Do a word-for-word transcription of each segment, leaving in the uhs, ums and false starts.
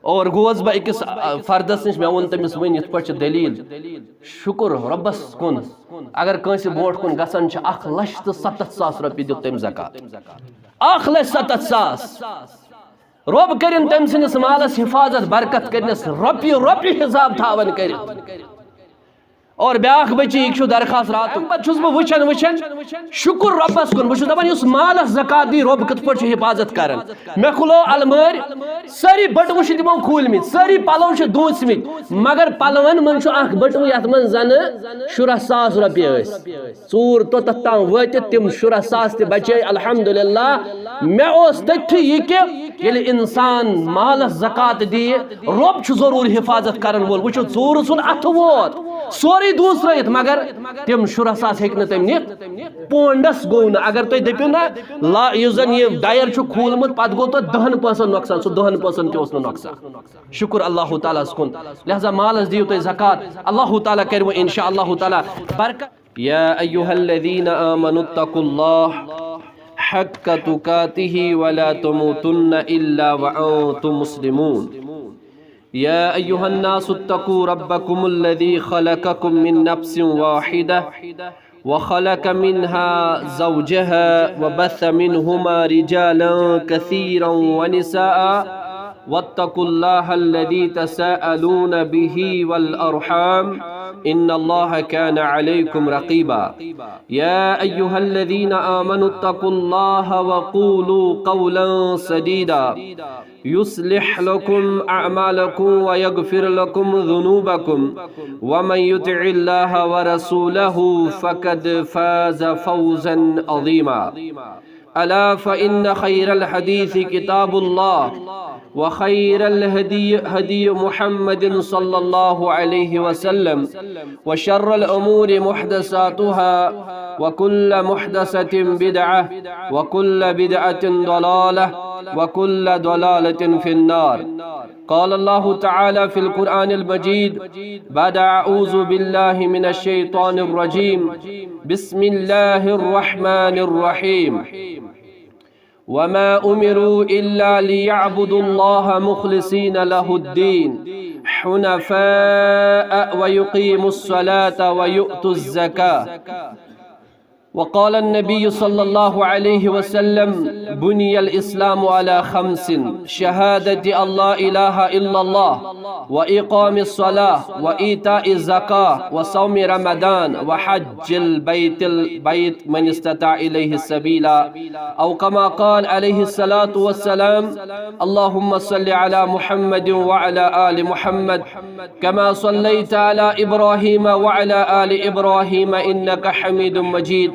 اور گوس بہٕ أکِس، آ، فردس نِش، مےٚ ووٚن تٔمِس وۄنۍ یِتھ پٲٹھۍ چھِ دٔلیٖل۔ شُکُر رۄبس کُن، اگر کٲنٛسہِ برونٛٹھ کُن گژھان چھِ اکھ لچھ تہٕ ستتھ ساس رۄپیہِ دیُت تٔمۍ زکات۔ اکھ لچھ ستتھ ساس۔ رۄب کٔرِن تٔمۍ سٕنٛدِس مالس حفاظت، برکت کٔرِنس، رۄپیہِ رۄپیہِ حساب تھاوان کٔرِتھ۔ اور بیاکھ بچی، یہِ چھُ درخواست راتُک۔ اَمہِ پتہٕ چھُس بہٕ وٕچھان، وٕچھان، شُکُر رۄبس کُن۔ بہٕ چھُس دپان، یُس مالس زکات دی، رۄب کِتھ پٲٹھۍ چھُ حفاظت کران؟ مےٚ کھُلو المٲرۍ، سٲری بٔٹوٕ چھِ تِمو کھوٗلمٕتۍ، سٲری پلو چھِ دھوٗژمٕتۍ، مگر پلون منٛز چھُ اکھ بٔٹوٕ، یتھ منٛز زنہٕ شُراہ ساس رۄپیہِ ٲسۍ۔ ژوٗر توٚتتھ تام وٲتِتھ تِم شُراہ ساس تہِ بچے، الحمدللہ۔ مےٚ اوس تٔتھی یہِ کہِ ییٚلہِ انسان مالس زکات دِیہِ، رۄب چھُ ضروٗر حفاظت کرن وول۔ وٕچھِو، ژوٗرٕ ژھُن اتھٕ ووت، سورُے دوٗسرٲیِتھ، مگر تِم شُراہ ساس ہیٚکہِ نہٕ تٔمۍ نِتھ۔ پونڈس گوٚو نہٕ۔ اگر تُہۍ دٔپِو نہ، لا، یُس زن یہِ ڈیر چھُ کھوٗلمُت، پتہٕ گوٚو تۄہہِ دہن پونٛسن نۄقصان، سُہ دہن پونٛسن تہِ اوس نہٕ نۄقصان۔ شُکُر اللہ تعالیٰ ہس کُن۔ لہذا مالس دِیِو تُہۍ زکات، اللہ تعالیٰ کرِ وۄنۍ انشاء اللہ تعالیٰ برکت۔ يا أيها الذين آمنوا اتقوا الله حق تقاته ولا تموتن إلا وأنتم مسلمون. يا أيها الناس اتقوا ربكم الذي خلقكم من نفس واحدة وخلق منها زوجها وبث منهما رجالا كثيرا ونساء واتقوا الله الذي تساءلون به والأرحام إن الله كان عليكم رقيبا. يا أيها الذين آمنوا اتقوا الله وقولوا قولا سديدا يصلح لكم أعمالكم ويغفر لكم ذنوبكم ومن يطع الله ورسوله فقد فاز فوزا عظيما. ألا فإن خير الحديث كتاب الله وخير الهدي هدي محمد صلى الله عليه وسلم وشر الأمور محدثاتها وكل محدثة بدعة وكل بدعة ضلالة وكل ضلالة في النار. قال الله تعالى في القرآن المجيد بعد أعوذ بالله من الشيطان الرجيم. بسم الله الرحمن الرحيم. وما أمروا إلا ليعبدوا الله مخلصين له الدين حنفاء ويقيموا الصلاة ويؤتوا الزكاة. وقال النبي صلى الله عليه وسلم: بني الإسلام على خمس، شهادة أن لا إله إلا الله، وإقام الصلاة، وإيتاء الزكاة، وصوم رمضان، وحج البيت، البيت من استطاع إليه سبيلا. أو كما قال عليه الصلاة والسلام: اللهم صل على محمد وعلى آل محمد كما صليت على إبراهيم وعلى آل إبراهيم إنك حميد مجيد.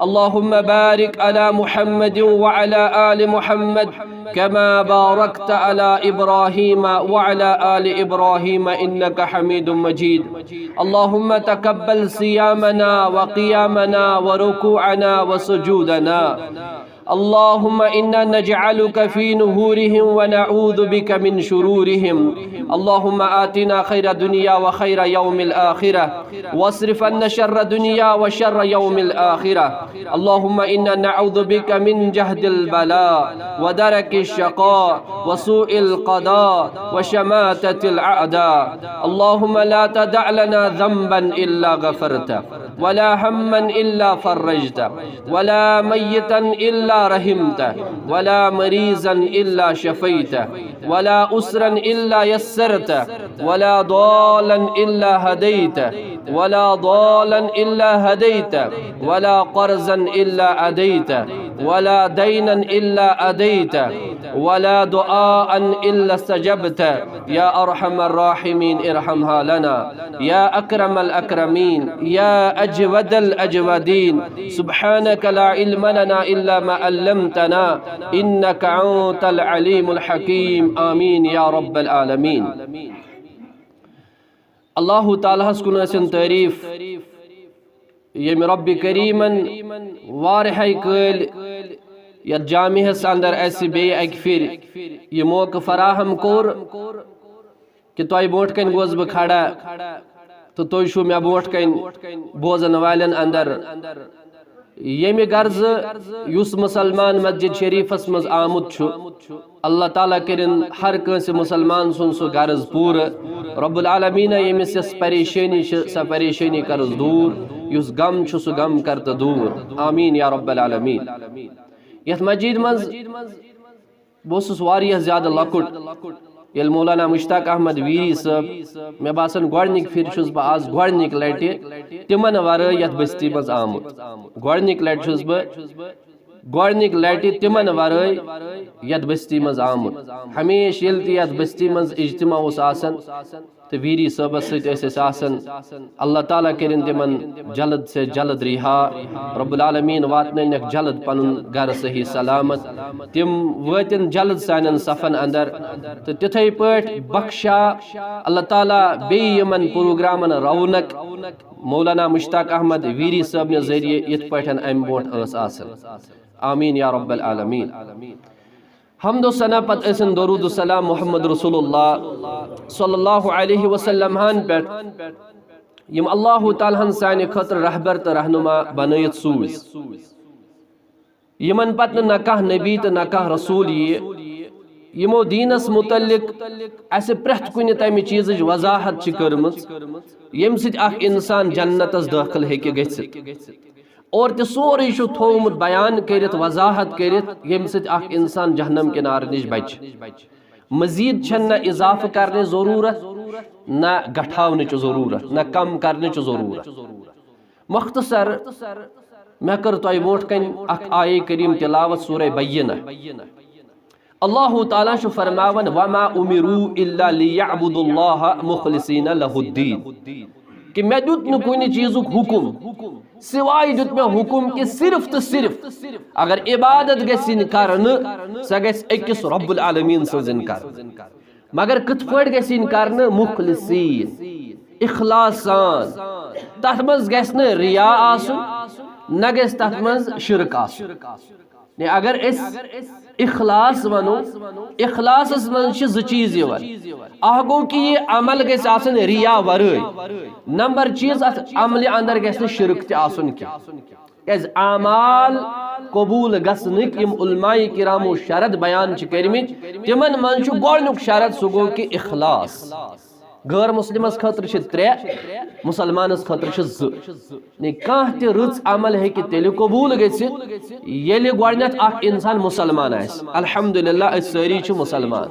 اللهم بارك على محمد وعلى آل محمد كما باركت على إبراهيم وعلى آل إبراهيم إنك حميد مجيد. اللهم تقبل صيامنا وقيامنا وركوعنا وسجودنا. اللهم إنا نجعلك في نحورهم ونعوذ بك من شرورهم. اللهم آتنا خير الدنيا وخير يوم الآخرة، واصرف عنا شر الدنيا وشر يوم الآخرة. اللهم إنا نعوذ بك من جهد البلاء ودرك الشقاء وسوء القضاء وشماتة الأعداء. اللهم لا تدع لنا ذنبا إلا غفرته، ولا هما إلا فرجته، ولا ميتا إلا رحمته، ولا مريضا إلا شفيته، ولا عسرا إلا يسرته، ولا ضالا إلا هديته، ولا ضالا إلا هديته، ولا قرضا إلا أديته، ولا دينا إلا أديته، ولا دعاء إلا استجبته. يا أرحم الراحمين ارحمها لنا. يا أكرم الأكرمين، يا أجود الأجودين، سبحانك لا علم لنا إلا ما علمتنا، إنك أنت العليم الحكيم. آمين يا رب العالمين. اللہ تعالیٰ ہس کُن ٲسِن تعریٖف، ییٚمہِ رۄبِ کریٖمن واریاہے کٲلۍ یتھ جامعس اندر اسہِ بیٚیہِ اکہِ پھِرِ یہِ موقعہٕ فراہم کوٚر کہِ تۄہہِ برونٛٹھ کنہِ گوس بہٕ کھڑا تہٕ تُہۍ چھِو مےٚ برونٛٹھ کنہِ بوزن والٮ۪ن اندر ییٚمہِ غرضہٕ یُس مُسلمان مسجد شریفس منٛز آمُت چھُ، اللہ تعالیٰ کٔرِن ہر کٲنٛسہِ مُسلمان سُنٛد سُہ غرض پوٗرٕ۔ رب العالمین ییٚمِس یۄس پریشٲنی چھِ، سۄ پریشٲنی کرس دوٗر، یُس غم چھُ، سُہ غم کر تہٕ دوٗر۔ آمین یا رب العالمین۔ یتھ مسجد منٛز بہٕ اوسُس واریاہ زیادٕ لۄکُٹ، ییٚلہِ مولانا مشتاق احمد ویری صٲب، مےٚ باسان گۄڈٕنِکۍ پھِرِ چھُس بہٕ آز گۄڈٕنِکۍ لٹہِ تِمن ورٲے یتھ بستی منٛز آمُت۔ گۄڈٕنِکۍ لٹہِ چھُس بہٕ، گۄڈٕنِکۍ لٹہِ تِمن ورٲے یتھ بستی منٛز آمُت۔ ہمیشہِ ییٚلہِ تہِ یتھ بستی منٛز اجتماع اوس آسان، تہٕ ویری صٲبس سۭتۍ ٲسۍ أسۍ آسان۔ اللہ تعالیٰ کٔرِن تِمن جلد سے جلد رہا۔ رب العالمین واتنٲینکھ جلد پنُن گرٕ صحیح سلامت۔ تِم وٲتِن جلد سانٮ۪ن صفن اندر۔ تہٕ تِتھے پٲٹھۍ بخشا اللہ تعالیٰ بیٚیہِ یِمن پروگرامن رونق مولانا مشتاق احمد ویری صٲبنہِ ذٔریعہٕ، یِتھ پٲٹھۍ امہِ برونٛٹھ ٲس آسان۔ آمین یا رب العالمین۔ حمد و ثنا پتہٕ ٲسِن درود و سلام محمد رسول اللہ صلی اللہ علیہ وسلم ہن پٮ۪ٹھ، یِم اللہ تعالیٰ ہن سانہِ خٲطرٕ رہبر تہٕ رہنما بنٲیِتھ سوٗزۍ، یِمن پتہٕ نہٕ نہ کانٛہہ نبی تہٕ نہ کانٛہہ رسول یِیہِ۔ یِمو دیٖنس متعلق اسہِ پرٛٮ۪تھ کُنہِ تمہِ چیٖزٕچ وضاحت چھِ کٔرمٕژ، ییٚمہِ سۭتۍ اکھ انسان جنتس دٲخل ہیٚکہِ گٔژھِتھ۔ اور تہِ سورُے چھُ تھوومُت بیان کٔرِتھ، وضاحت کٔرِتھ، ییٚمہِ سۭتۍ اکھ انسان جہنم کنارٕ نِش بچہِ۔ مزید چھنہٕ نہ اضافہٕ کرنٕچ ضروٗرت، نہ گٹھاونٕچ ضروٗرت، نہ کم کرنٕچ ضروٗرت۔ مختصر، مےٚ کٔر تۄہہِ برونٛٹھ کنہِ اکھ آیے کریم تلاوت سورہ بینہ۔ اللہ تعالیٰ چھُ فرماوان، "وما امروا الا لیعبدوا اللہ مخلصین لہ الدین"، کہِ مےٚ دیُت نہٕ کُنہِ چیٖزُک حُکُم، سوائے دیُت مےٚ حُکُم کہِ صرف تہٕ صرف اگر عبادت گژھِ یِنۍ کرنہٕ، سۄ گژھِ أکِس رب العالمین سٕنٛز یِنۍ کرنہٕ۔ مگر کِتھ پٲٹھۍ گژھِ یِنۍ کرنہٕ؟ مخلصین، اخلاص سان۔ تتھ منٛز گژھِ نہٕ ریا آسُن، نہ گژھِ تتھ منٛز شرک آسُن۔ نے اگر أسۍ اخلاص ونو، اخلاصس منٛز چھِ زٕ چیٖز یِوان۔ اکھ گوٚو کہِ یہِ عمل گژھِ آسُن ریا ورٲے۔ نمبر چیٖز، اتھ عملہِ اندر گژھِ نہٕ شرک تہِ آسُن کینٛہہ۔ کیازِ اعمال قبول گژھنٕکۍ یِم علماء کرامو شرط بیان چھِ کٔرمٕتۍ، تِمن منٛز چھُ گۄڈٕنیُک شرط، سُہ گوٚو کہِ اخلاص۔ غٲر مسلمس خٲطرٕ چھِ ترٛےٚ، مسلمانس خٲطرٕ چھِ زٕ۔ نے کانٛہہ تہِ رٕژ عمل ہیٚکہِ تیٚلہِ قبول گٔژھِتھ، ییٚلہِ گۄڈٕنیتھ اکھ انسان مسلمان آسہِ۔ الحمدللہ، أسۍ سٲری چھِ مسلمان۔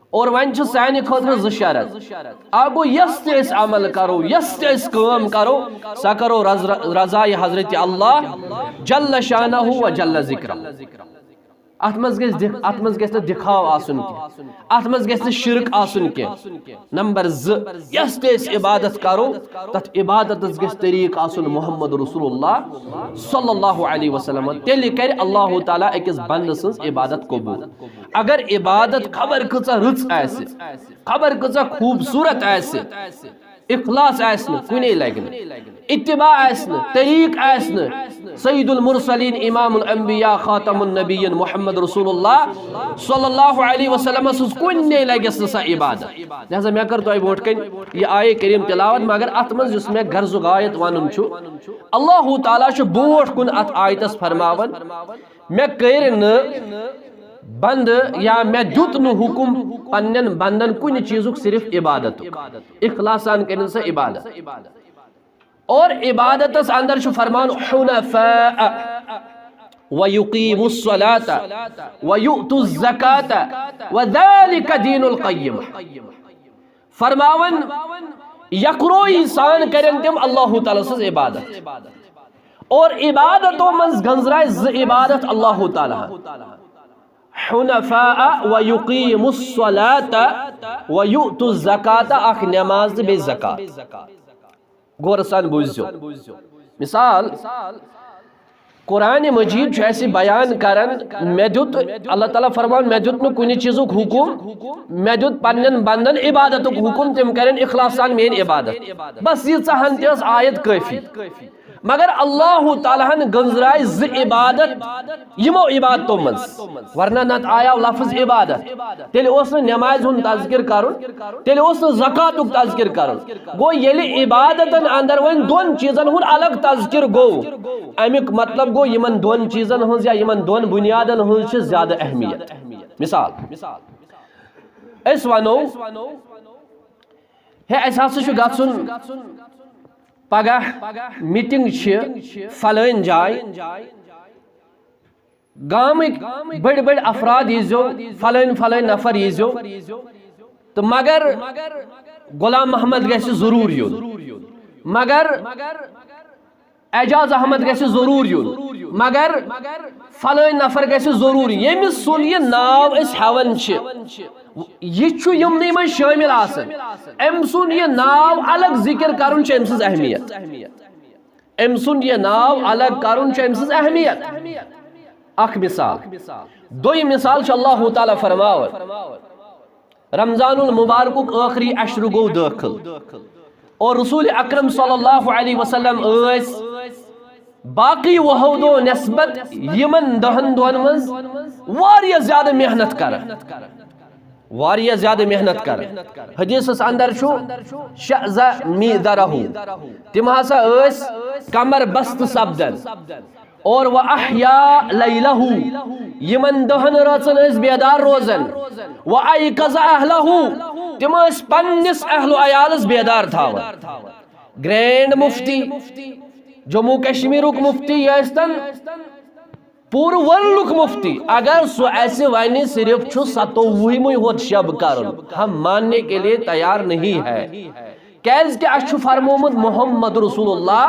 اور وۄنۍ چھِ سانہِ خٲطرٕ زٕ شرط۔ اکھ گوٚو، یۄس تہِ أسۍ عمل کرو، یۄس تہِ أسۍ کٲم کرو، سۄ کرو رض-، رضایہِ حضرت اللہ جل شانہ و جل ذکرہ۔ اتھ منٛز گژھِ دِ-، اتھ منٛز گژھِ نہٕ دِکھاو آسُن کینٛہہ، اتھ منٛز گژھِ نہٕ شرک آسُن کینٛہہ۔ نمبر زٕ، یۄس تہِ أسۍ عبادت کرو، تتھ عبادتس گژھِ طریٖقہٕ آسُن محمد رسول اللہ صلی اللہ علیہ وسلم۔ تیٚلہِ کرِ اللہ تعالیٰ أکِس بندٕ سٕنٛز عبادت قبول۔ اگر عبادت خبر کۭژاہ رٕژ آسہِ، خبر کۭژاہ خوٗبصوٗرت آسہِ، اخلاص آسہِ نہٕ، کُنے لگہِ نہٕ، اتباع آسہِ نہٕ، طریٖقہٕ آسہِ نہٕ، سید المرسلین، امام الانبیاء، خاتم النبیین محمد رسول اللہ صلی اللہ علیہ وسلم سٕنٛز کُنے لگٮ۪س نہٕ سۄ عبادت۔ لہذا مےٚ کٔر تۄہہِ برونٛٹھ کنہِ یہِ آیے کریم تلاوت، مگر اتھ منٛز یُس مےٚ غرض و غایت ونُن چھُ، اللہ تعالیٰ چھُ برونٛٹھ کُن اتھ آیتس فرماوان، مےٚ کٔرۍ نہٕ بندٕ یا مےٚ دیُت نہٕ حُکُم پننٮ۪ن بندن کُنہِ چیٖزُک، صرف عبادتُک۔ اخلاص سان کٔرِن سۄ عبادت۔ اور عبادتس اندر چھُ فرمان، حنفاء ویقیموا الصلاۃ ویؤتوا الزکاۃ وذالک دین القیمہ۔ فرماوان، یکروئی سان کرن تِم اللہ تعالیٰ سٕنٛز عبادت۔ اور عبادتو منٛز گنزرائے زٕ عبادت اللہ تعالیٰ ہن۔ حنفاء ویقیموا الصلاۃ ویؤتوا الزکاۃ، اکھ نماز تہٕ بیٚیہِ زکات۔ غور سان بوٗزِو۔ مثال، قرآن مجید چھُ اَسہِ بیان کران، مےٚ دیُت، اللہ تعالیٰ فرمان، مےٚ دیُت نہٕ کُنہِ چیٖزُک حُکُم، مےٚ دیُت پننٮ۪ن بندن عبادتُک حُکُم، تِم کرن اخلاص سان میٲنۍ عبادت۔ بس ییٖژاہ ہن تہِ ٲس آیت کٲفی۔ مگر اللہ تعالیٰ ہن گٔنزرایہِ زٕ عبادت یِمو عبادتو منٛز، ورنہ نتہٕ آیاو لفظ عبادت، تیٚلہِ اوس نہٕ نمازِ ہُنٛد تذکر کرُن، تیٚلہِ اوس نہٕ زکاتُک تذکر کرُن۔ گوٚو، ییٚلہِ عبادتن اندر وۄنۍ دۄن چیٖزن ہُنٛد الگ تذکر گوٚو، امیُک مطلب گوٚو، یِمن دۄن چیٖزن ہٕنٛز یا یِمن دۄن بُنیادن ہٕنٛز چھِ زیادٕ اہمیت۔ مثال، أسۍ ونو، ہے، اسہِ ہسا چھُ گژھُن پگاہ، میٹنگ چھِ فلٲنۍ جاے، گامٕکۍ بٔڑۍ بٔڑۍ افراد ییٖزیو، فلٲنۍ فلٲنۍ نفر ییٖزیو، تہٕ مگر غلام محمد گژھِ ضروٗر یُن، مگر اعجاز احمد گژھِ ضروٗر یُن، مگر فلٲنۍ نفر گژھِ ضروٗر یُن۔ ییٚمِس سُنٛد یہِ ناو أسۍ ہٮ۪وان چھِ، یہِ چھُ یِمنٕے منٛز شٲمِل آسان۔ أمۍ سُنٛد یہِ ناو الگ ذکر کرُن چھُ أمۍ سٕنٛز اہمیت۔ أمۍ سُنٛد یہِ ناو الگ کرُن چھُ أمۍ سٕنٛز اہمیت۔ اکھ مثال۔ دوٚیِم مثال چھُ اللہ تعالیٰ فرماوان، رمضان المبارکُک ٲخری عشرٕ گوٚو دٲخل، اور رسول اکرم صلی اللہ علیہ وسلم ٲسۍ باقی وُہو دۄہو نسبت یِمن دہن دۄہن منٛز واریاہ زیادٕ محنت کران، واریاہ زیادٕ محنت کران۔ حدیثس اندر چھُ شعز میدرہو، تِم ہسا ٲسۍ کمر بست سپدان۔ اور و احیا لیلہ، یِمن دہن رٲژن ٲسۍ بیدار روزان۔ و ایقظ اہلہ، تِم ٲسۍ پننِس اہل و عیالس بیدار تھاوان۔ گرینڈ مفتی، جموں کشمیرُک مفتی ٲسۍتن، پوٗرٕ ورلڈُک مفتی، اگر سُہ اسہِ ونہِ صرف چھُ ستووُہمُے ہوت شب کرُن، ہم ماننے کے لیے تیار نہیں ہے۔ کیازِ کہِ اسہِ چھُ فرمومُت محمد رسول اللہ،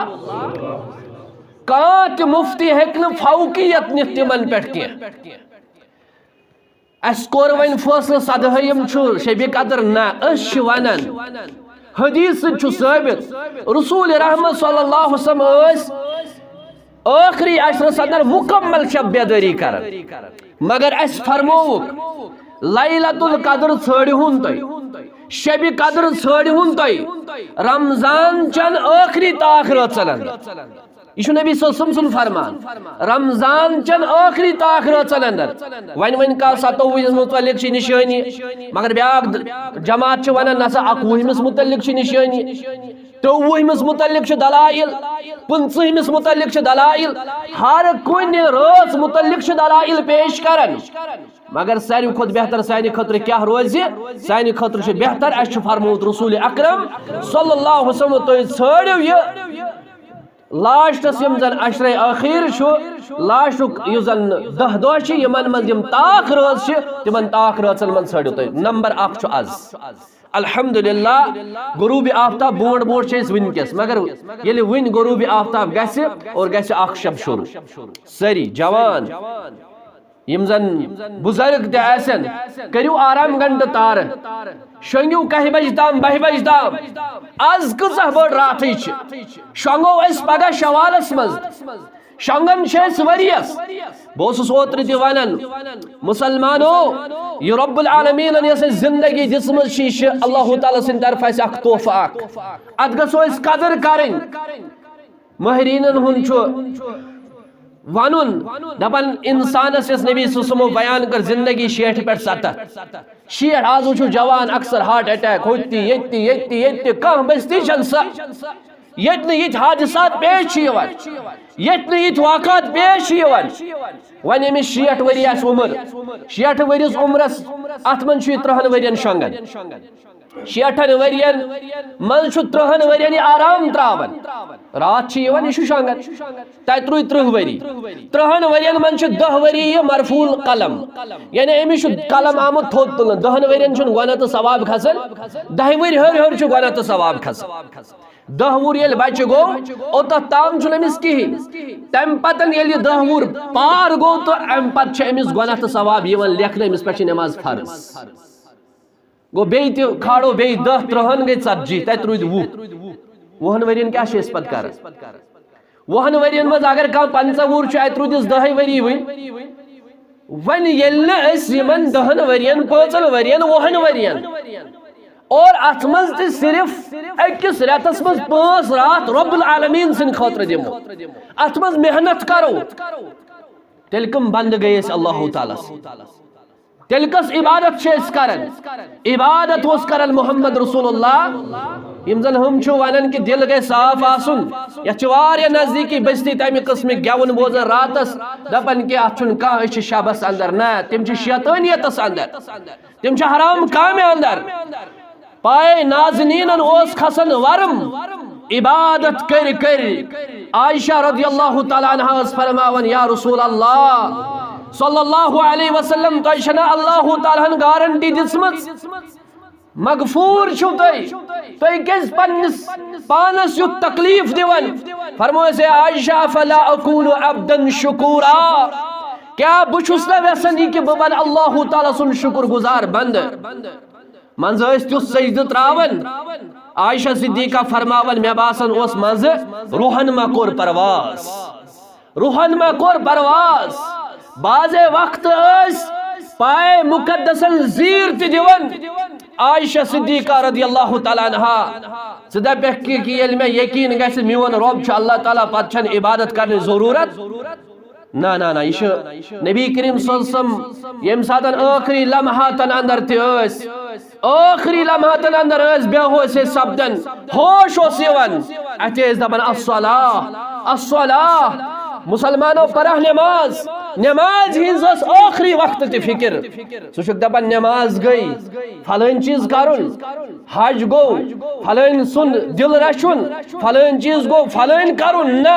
کانٛہہ تہِ مفتی ہیٚکہِ نہٕ فوقیت نِتھ تِمن پٮ۪ٹھ کینٛہہ۔ اسہِ کوٚر وۄنۍ فٲصلہٕ، سدہٲیِم چھُ شبِ قدر، نہ، أسۍ چھِ ونان، حدیث سۭتۍ چھُ ثٲبت، رسول رحمت صلی اللہ علیہ وسلم ٲسۍ ٲخری عشرس اندر مکمل شب بیدٲری کران۔ مگر اسہِ فرمووُکھ، لیلۃ القدر ژھٲنٛڈِہُن تُہۍ، شبِ قدر ژھٲنٛڈِہُن تُہۍ رمضان چن ٲخری تاخ رٲژن اندر۔ یہِ چھُ نبی صلی اللہ علیہ وسلم سُنٛد فرمان، رمضان چن ٲخری تاخ رٲژن اندر۔ وۄنۍ وۄنۍ کانٛہہ ستووُہمِس متعلق چھِ نشٲنی، مگر بیاکھ د-، جماعت چھِ ونان، نسا اکوُہمِس متعلق چھِ نشٲنی، ترٛووُہمِس متعلق چھِ دلائل، پٕنٛژٕہمِس متعلق چھِ دلائل، ہر کُنہِ رٲژ متعلق چھِ دلائل پیش کران۔ مگر ساروی کھۄتہٕ بہتر سانہِ خٲطرٕ کیٛاہ روزِ؟ سانہِ خٲطرٕ چھُ بہتر، اسہِ چھُ فرمومُت رسول اکرم صلی اللہ علیہ وسلم، تُہۍ ژھٲنٛڈِو یہِ لاسٹس یِم زن عشرے اخیر چھُ، لاسٹُک یُس زن دہ دۄہ چھِ، یِمن منٛز یِم تاخ رٲژ چھِ، تِمن تاخ رٲژن منٛز ژھٲنٛڈِو تُہۍ۔ نمبر اکھ چھُ از۔ الحمدللہ، غروب آفتاب برونٛٹھ برونٛٹھ چھِ أسۍ وٕنکیٚس، مگر ییٚلہِ وٕنۍ غروب آفتاب گژھِ اور گژھِ اکھ شب شروع، سٲری جوان، یِم زن بزرگ تہِ آسن، کٔرِو آرام گنٹہٕ تارٕ، شۄنٛگِو کاہہِ بجہِ تام، باہہِ بجہِ تام۔ از کۭژاہ بٔڑ راتھٕے چھِ، شۄنٛگو أسۍ پگاہ شوالس منٛز، شۄنٛگان چھِ أسۍ ؤریس۔ بہٕ اوسُس اوترٕ تہِ ونان، مسلمانو، یہِ رب العالمینن یۄس اَسہِ زندگی دِژمٕژ چھِ، یہِ چھِ اللہ تعالیٰ سٕنٛدِ طرفہٕ اَسہِ اکھ تحفہٕ اکھ، اتھ گژھو أسۍ قدٕر کرٕنۍ۔ ماہریٖنن ہُنٛد چھُ ونُن، دپان انسانس یۄس نبی صلی اللہ علیہ وسلمو بیان کٔر زندگی شیٹھ پٮ۪ٹھ ستتھ۔ شیٹھ، آز وٕچھِو جوان اکثر ہارٹ اٹیک، ہوٚتہِ تہِ، ییٚتہِ تہِ، ییٚتہِ تہِ، ییٚتہِ تہِ، کانٛہہ بستی چھنہٕ سۄ، ییٚتہِ نہٕ یِتھۍ حادثات پیش چھِ یِوان، ییٚتہِ نہٕ یِتھۍ واقعات پیش چھِ یِوان۔ وۄنۍ أمِس شیٹھ ؤری آسہِ عمر، شیٹھ ؤرِس عمرس، اتھ منٛز چھُ یہِ ترٕٛہن ؤرین شۄنٛگان۔ شیٹھن ؤرین منٛز چھُ ترٕٛہن ؤرین یہِ آرام تراوان۔ راتھ چھِ یِوان، یہِ چھُ شۄنٛگان۔ تتہِ روٗدۍ ترٕٛہ ؤری۔ ترٕٛہن ؤرین منٛز چھِ دہ ؤری یہِ مرفوع القلم، یعنی أمِس چھُ قلم آمُت تھوٚد تُلنہٕ۔ دہن ؤرین چھُنہٕ گۄناہ تہٕ ثواب کھسان، دہہِ ؤرۍ ہیوٚر ہیوٚر چھُ گۄناہ تہٕ ثواب کھسان۔ دہ وُہُر ییٚلہِ بچہِ گوٚو، اوٚتتھ تام چھُنہٕ أمِس کِہیٖنۍ۔ تمہِ پتہٕ ییٚلہِ یہِ دہ وُہُر پار گوٚو تہٕ امہِ پتہٕ چھِ أمِس گۄناہ تہٕ ثواب یِوان لیکھنہٕ، أمِس پٮ۪ٹھ چھِ نماز فرض۔ گوٚو، بیٚیہِ تہِ کھالو بیٚیہِ دہ، ترٕٛہن گٔے ژتجی، تتہِ روٗدۍ وُہ۔ وُہن ؤرین کیٛاہ چھِ أسۍ پتہٕ کران؟ وُہن ؤرین منٛز اگر کانٛہہ پنٛژاہ وُہُر چھُ، اتہِ روٗدِس دہے ؤری وٕنۍ۔ وۄنۍ ییٚلہِ نہٕ أسۍ یِمن دہن ؤرین، پانٛژن ؤرین، وُہن ؤرین اور اتھ منٛز تہِ صرف أکِس رٮ۪تس منٛز پانٛژھ راتھ رب العالمین سٕنٛدِ خٲطرٕ دِمو، اتھ منٛز محنت کرو، تیٚلہِ کم بندٕ گٔے أسۍ اللہ تعالیٰ سٕنٛدۍ؟ تیٚلہِ کۄس عبادت چھِ أسۍ کران؟ عبادت اوس کران محمد رسول اللہ۔ یِم زن ہُم چھِ ونان کہِ دِل گژھِ صاف آسُن، یتھ چھِ واریاہ نزدیٖکی بستی تمہِ قٕسمٕکۍ گٮ۪وُن بوزان راتس، دپان کہِ اتھ چھُنہٕ کانٛہہ، أسۍ چھِ شبس اندر۔ نہ، تِم چھِ شیطٲنیتس اندر، تِم چھِ حرام کامہِ اندر۔ پائے نازنینن اوس کھسان ورم، عبادت کٔرۍ کٔرۍ۔ عائشہ رضی اللہ تعالیٰ عنہا ٲس فرماوان، یا رسول اللہ صلی اللہ علیہ وسلم، تۄہہِ چھنا اللہ تعالیٰ ہن گارنٹی دِژمٕژ؟ مغفور چھِو تُہۍ، تُہۍ کیازِ پننِس پانس یُتھ تکلیف دِوان؟ فرمٲے زِ عائشہ، فلا اکون عبدا شکورا، کیٛاہ بہٕ چھُس نہ یژھان یہِ کہِ بہٕ بنہٕ اللہ تعالیٰ سُنٛد شُکر گُزار بندٕ؟ منٛزٕ ٲسۍ تیُتھ سجدٕ تراوان، عائشہ صدیقہ فرماوان، مےٚ باسان اوس منٛزٕ روحن ما کوٚر پرواز، روحن ما کوٚر پرواز۔ بعضے وقتہٕ ٲسۍ پائے مقدسن زیٖر تہِ دِوان۔ عائشہ صدیقہ رضی اللہ تعالیٰ عنہا، ژٕ دپکھ کہِ، کہِ ییٚلہِ مےٚ یقین گژھِ میون رب چھُ اللہ تعالیٰ، پتہٕ چھنہٕ عبادت کرنٕچ ضروٗرت۔ نہ، نہ، نہ، یہِ چھُ نبی کریم صلی اللہ علیہ وسلم ییٚمہِ ساتہٕ ٲخری لمحاتن اندر تہِ ٲسۍ، ٲخری لمحاتن اندر ٲسۍ بے ہوش سپدان، ہوش اوس یِوان، اتہِ ٲسۍ دپان، الصلاة، الصلاة، مسلمانو پرہ نماز، نماز ہٕنٛز ٲس ٲخری وقتہٕ تہِ فکر۔ سُہ چھُکھ دپان، نماز گٔے، فلٲنۍ چیٖز کرُن، حج گوٚو، فلٲنۍ سُنٛد دِل رچھُن، فلٲنۍ چیٖز گوٚو، فلٲنۍ کرُن۔ نہ،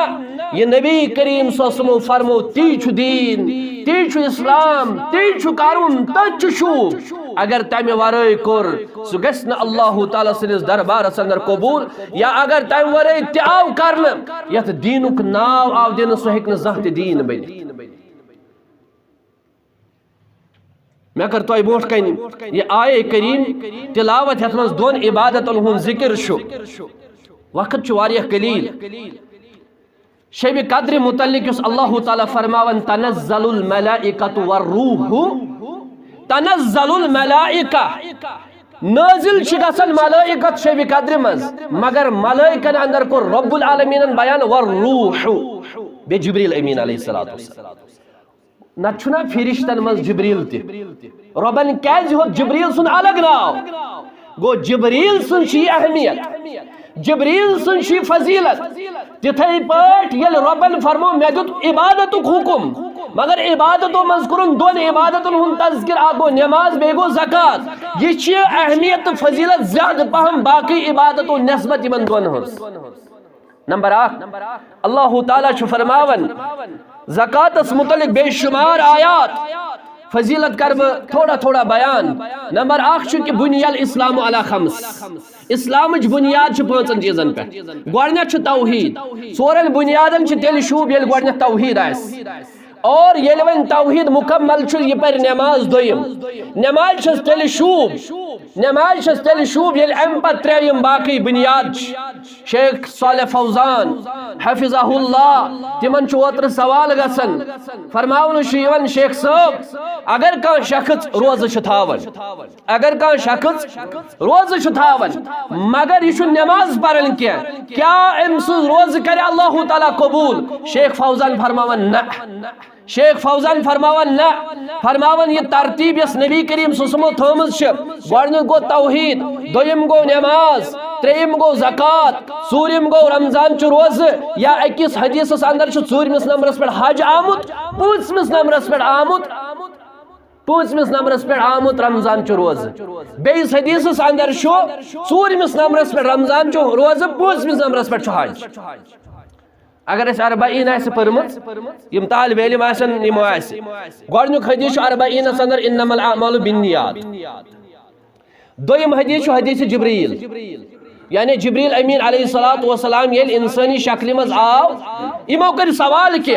یہِ نبی کریم صلی اللہ علیہ وسلمو فرمو، تی چھُ دیٖن، تی چھُ اسلام، تی چھُ کرُن، تٔتھۍ چھُ شوٗب۔ اگر تمہِ ورٲے کوٚر، سُہ گژھِ نہٕ اللہ تعالیٰ سٕنٛدِس دربارس اندر قبول، یا اگر تمہِ ورٲے تہِ آو کرنہٕ، یتھ دیٖنُک ناو آو دِنہٕ، سُہ ہیٚکہِ نہٕ زانٛہہ تہِ دیٖن بٔنِتھ۔ مےٚ کٔر تۄہہِ برونٛٹھ کنہِ یہِ آیے کریم تلاوت، یتھ منٛز دۄن عبادتن ہُنٛد ذکر چھُ۔ وقت چھُ واریاہ قلیل۔ شبِ قدرِ متعلق یُس اللہ تعالیٰ فرماوان، تنزل الملائکۃ والروح، تنزل الملائکہ، نازل چھِ گژھان ملائکت شبِ قدرِ منٛز، مگر ملائکن اندر کوٚر رب العالمینن بیان والروح، بیٚیہِ جبریل امین علیہ الصلوۃ والسلام۔ نتہٕ چھُنا فرشتن منٛز جبریل تہِ؟ رۄبن کیازِ ہیوٚت جبریل سُنٛد الگ ناو؟ گوٚو، جبریل سٕنٛز چھِ یہِ اہمیت، جبریل سٕنٛز چھِ یہِ فضیلت۔ تِتھے پٲٹھۍ ییٚلہِ رۄبن فرمو، مےٚ دیُت عبادتُک حُکم، مگر عبادتو منٛز کوٚرُن دۄن عبادتن ہُنٛد تذکر، اکھ گوٚو نماز، بیٚیہِ گوٚو زکوٰۃ۔ یہِ چھِ اہمیت تہٕ فضیلت زیادٕ پہم باقٕے عبادتو نسبت یِمن دۄن ہٕنٛز۔ نمبر اکھ، اللہ تعالیٰ چھُ فرماوان زکوٰۃس متعلق بے شمار آیات، فضیلت کرٕ بہٕ تھوڑا تھوڑا بیان۔ نمبر اکھ چھُ کہِ بُنِیَ الاسلام علی خمس، اسلامٕچ بُنیاد چھِ پانٛژن چیٖزن پٮ۪ٹھ۔ گۄڈٕنیتھ چھُ توحید، ژورن بُنیادن چھِ تیٚلہِ شوٗب ییٚلہِ گۄڈٕنیتھ توحید آسہِ۔ اور ییٚلہِ وۄنۍ توحید مکمل چھُ، یہِ پرِ نماز دوٚیِم۔ نماز چھس تیٚلہِ شوٗب، نماز چھس تیٚلہِ شوٗب، ییٚلہِ امہِ پتہٕ ترٛےٚ یِم باقٕے بُنیاد چھِ۔ شیخ صالح فوزان حفظہ اللہ، تِمن چھُ اوترٕ سوال گژھان، فرماونہٕ چھُ یِوان، شیخ صٲب، اگر کانٛہہ شخص روزٕ چھُ تھاوان، اگر کانٛہہ شخص روزٕ چھُ تھاوان، مگر یہِ چھُ نماز پران کینٛہہ، کیٛاہ أمۍ سٕنٛز روزٕ کرِ اللہ تعالیٰ قبول؟ شیخ فوزان فرماوان، نہ۔ شیخ فوزان فرماوان، نہ، فرماوان، یہِ ترتیب یۄس نبی کریم صلی اللہ علیہ وسلمو تھٲومٕژ چھِ، گۄڈٕنیُک گوٚو توحید، دوٚیِم گوٚو نماز، ترٛیٚیِم گوٚو زکوٰۃ، ژوٗرِم گوٚو رمضان چہِ روزٕ، یا أکِس حدیثس اندر چھُ ژوٗرمِس نمبرس پٮ۪ٹھ حج آمُت، پوٗنٛژمِس نمبرس پٮ۪ٹھ آمُت، پوٗنٛژمِس نمبرس پٮ۪ٹھ آمُت رمضان چہِ روزٕ۔ بیٚیِس حدیثس اندر چھُ ژوٗرمِس نمبرس پٮ۪ٹھ رمضان چہِ روزٕ، پوٗنٛژمِس نمبرس پٮ۪ٹھ چھُ حج۔ اگر اسہِ اربعین آسہِ پٔرمٕژ، یِم طالب علم آسن، یِمو آسہِ۔ گۄڈٕنیُک حدیث چھُ اربعینس اندر، انما الاعمال بالنیات۔ دوٚیِم حدیث چھُ حدیث جبریل، یعنی جبریل امین علیہ الصلوۃ والسلام ییٚلہِ انسٲنی شکلہِ منٛز آو، یِمو کٔرۍ سوال کہِ،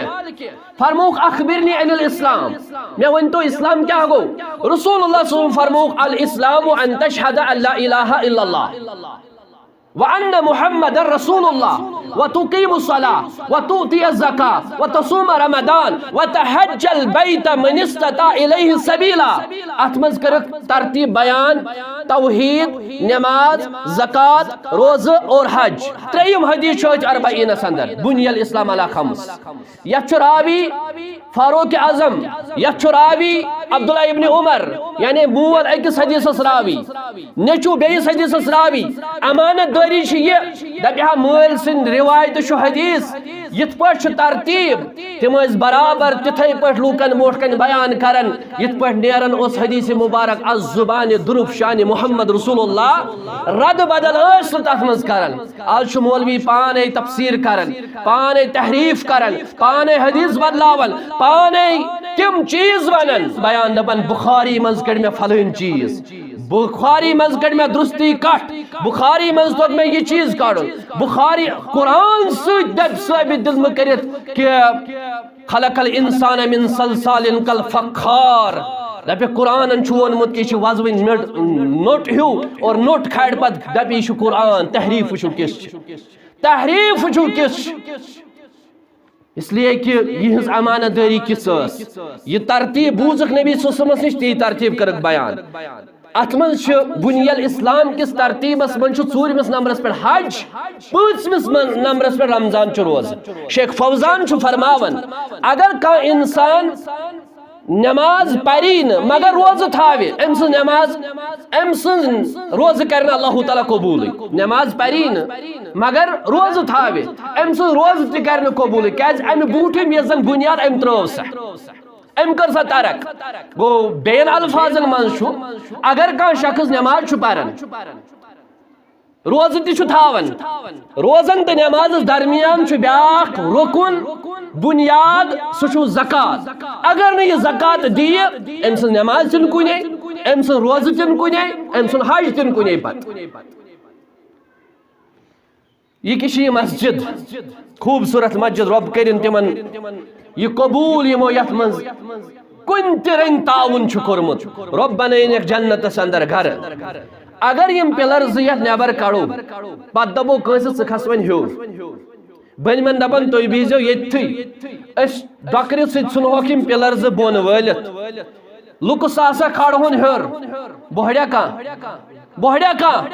فرمووُکھ، اخبرنی عن الاسلام، مےٚ ؤنۍ تو اسلام کیٛاہ گوٚو؟ رسول اللہ صلی اللہ علیہ وسلم فرمووُکھ، الاسلام ان تشہد ان لا الہ الا اللہ وان محمد رسول اللہ وتقیم الصلاۃ وتؤتی الزکاۃ وتصوم رمضان وتحج البیت من استطاع الیہ سبیلا۔ اتھ منٛز کٔرٕکھ ترتیب بیان، توحید، نماز، زکوٰۃ، روزٕ اور حج۔ ترٛیٚیِم حدیث چھُ أتھۍ اربعینس اندر، بنی الاسلام علی خمس۔ یتھ چھُ راوی فاروق اعظم، یتھ چھُ راوی عبداللہ ابن عمر، یعنی مول أکِس حدیثس راوی، نیٚچو بیٚیِس حدیثس راوی۔ امانت دٲری چھِ یہِ، دپہِ ہا مٲلۍ سٕنٛدۍ رِوایتہٕ چھُ حدیث، یِتھ پٲٹھۍ چھُ ترتیٖب، تِم ٲسۍ برابر تِتھے پٲٹھۍ لوٗکن برونٛٹھ کنہِ بیان کران، یِتھ پٲٹھۍ نیران اوس حدیث مبارک از زبان درفشان محمد رسول اللہ، رد بدل ٲسۍ نہٕ تتھ منٛز کران۔ از چھُ مولوی پانے تفسیر کران، پانے تحریف کران، پانے حدیث بدلاوان، پانے تِم چیٖز ونان، بیان دپان بخاری منٛز کٔڑ مےٚ فلٲنۍ چیٖز، بخاری منٛز کٔڑ مےٚ درستی کٹھ، بخاری منٛز توٚگ مےٚ یہِ چیٖز کڑُن، بخاری، قرآن سۭتۍ دپہِ ثٲبت دِل مہٕ کٔرِتھ کہِ خلق الانسان من صلصال کالفخار۔ دپہِ قرآنن چھُ ووٚنمُت کہِ یہِ چھِ وۄزوٕنۍ مٔٹ، نوٚٹ ہیوٗ اور نوٚٹ کھالہِ پتہٕ دپہِ یہِ چھُ قرآن، تحریف وٕچھِو کِژھ چھِ، تحریف وٕچھِو کِژھ چھِ۔ اس لیے کہ یہنز امانت دٲری کِژھ ٲس، یہِ ترتیٖب بوٗزُکھ نبی صلی اللہ علیہ وسلمس نِش، تی ترتیٖب کٔرٕکھ بیان۔ اتھ منٛز چھُ بنی الاسلام کِس ترتیٖبس منٛز چھُ ژوٗرمِس نمبرس پٮ۪ٹھ حج، پٲنٛژمِس من-، نمبرس پٮ۪ٹھ رمضان چھُ روزٕ۔ شیخ فوزان چھُ فرماوان، اگر کانٛہہ انسان نماز پری نہٕ مگر روزٕ تھاوِ، أمۍ سٕنٛز نماز، أمۍ سٕنٛز روزٕ کرِ نہٕ اللہ تعالیٰ قبوٗلٕے۔ نماز پری نہٕ مگر روزٕ تھاوِ، أمۍ سٕنٛز روزٕ تہِ کرِ نہٕ قبوٗلٕے، کیازِ اَمہِ برونٛٹھِم یۄس زن بُنیاد أمۍ ترٲو سۄ، أمۍ کٔر سۄ ترک۔ گوٚو بیٚین الفاظن منٛز چھُ، اگر کانٛہہ شخص نماز چھُ پران، روزٕ تہِ چھُ تھاوان۔ روزن تہٕ نمازس درمیان چھُ بیاکھ رُکُن، بُنیاد، سُہ چھُ زکوٰۃ۔ اگر نہٕ یہِ زکوٰۃ دِیہِ، أمۍ سٕنٛز نماز تہِ نہٕ کُنے، أمۍ سٕنٛز روزٕ تہِ نہٕ کُنے، أمۍ سُنٛد حج تہِ نہٕ کُنے پتہٕ۔ یہِ کہِ چھِ یہِ مسجد، خوٗبصوٗرت مسجد، رۄب کٔرِن تِمن یہِ قبوٗل، یِمو یتھ منٛز کُنہِ تہِ رٔنگۍ تعاوُن چھُ کوٚرمُت۔ رۄب بنٲیِن یتھ جنتس اندر گرٕ۔ اگر یِم پِلر زٕ یتھ نٮ۪بر کڑو، پتہٕ دپو کٲنٛسہِ، "ژٕ کھس وۄنۍ ہیوٚر۔" بٔنۍ مٮ۪ن دپان، "تُہۍ بِہزیو ییٚتھٕے، أسۍ ڈۄکرِ سۭتۍ ژھُنہوکھ یِم پِلر زٕ بۄن وٲلِتھ۔" لُکہٕ ساسا کھالہون ہیوٚر، بۄہڑیا کانٛہہ، بۄہڑیا کانٛہہ،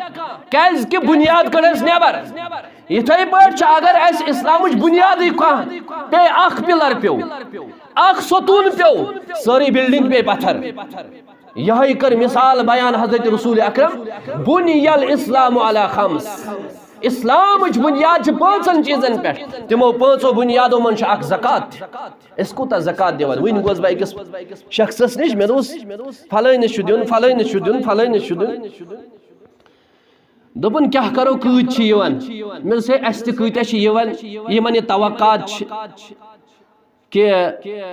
کیازِ کہِ بُنیاد کٔڑ اَسہِ نٮ۪بر۔ یِتھے پٲٹھۍ چھُ، اگر اَسہِ اسلامٕچ بُنیادٕے کانٛہہ پیٚیہِ، اکھ پِلر پیوٚو، اکھ ستوٗن پیوٚو، سٲرٕے building پیٚیہِ پتھر۔ یِہے کٔر مثال بیان حضرت رسول اکرم، بُنی الاسلام علی خمس۔ اسلامٕچ بُنیاد چھِ پانٛژن چیٖزن پٮ۪ٹھ۔ تِمو پانٛژو بُنیادو منٛز چھُ اکھ زکوٰۃ۔ أسۍ کوٗتاہ زکوٰۃ دِوان؟ وٕنۍ گوس بہٕ أکِس شخصس نِش، مےٚ دوٚپُس، "فلٲنِس چھُ دیُن، فلٲنِس چھُ دیُن، فلٲنِس چھُ دیُن۔" دوٚپُن، "کیٛاہ کرو، کۭتۍ چھِ یِوان؟" مےٚ دوٚپُس، "ہے، اَسہِ تہِ کۭتیٛاہ چھِ یِوان، یِمن یہِ توقعات چھِ۔" کہِ